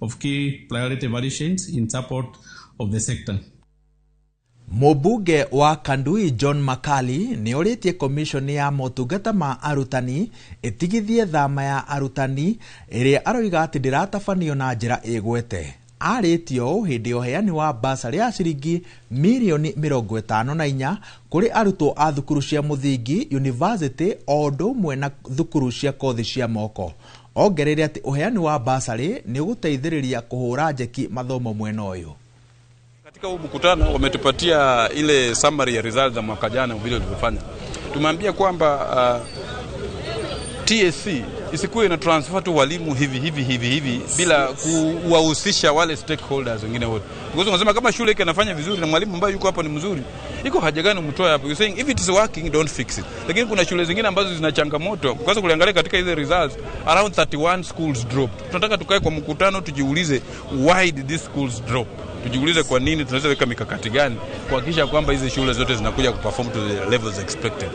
Of key priority value chains in support of the sector. Mũmbunge wa Kandui John Makali nĩ orĩtie komishoni ya motungata ma arutani ĩtigithie thama ya arutani ĩrĩa aroiga atĩ ndĩratabanio na njĩra ĩgwete. Arĩtie ũũ hĩndĩ ya ũheani wa basarĩ ya ciringi mirioni 54 kũrĩ arutwo a thukuru cia mũthingi, yunivasĩtĩ o ũndũ ũmwe na thukuru cia kothi cia moko. Ongereire atĩ ũheani wa basarĩ nĩ ũgũteithĩrĩria kũhũra njeki mathomo mwena ũyũ. Katika huu mkutano wametupatia ile summary ya results za mwaka jana vile tulivyofanya. Tumeambia kwamba TSC isikuwe ina transfer tu walimu hivi hivi hivi hivi bila kuwahusisha wale stakeholders wengine wote. Because unasema kama shule iko inafanya vizuri na mwalimu ambaye yuko hapo ni mzuri, iko haja gani umtoe hapo? You're saying if it is working, don't fix it. Lakini kuna shule zingine ambazo zina changamoto. Kwanza kuliangalia katika hizo results, around 31 schools dropped. Tunataka tukae kwa mkutano tujiulize, why did these schools drop? Tujiulize kwa nini, tunaweza weka mikakati gani kuhakikisha kwamba hizi shule zote zinakuja kuperform to the levels expected.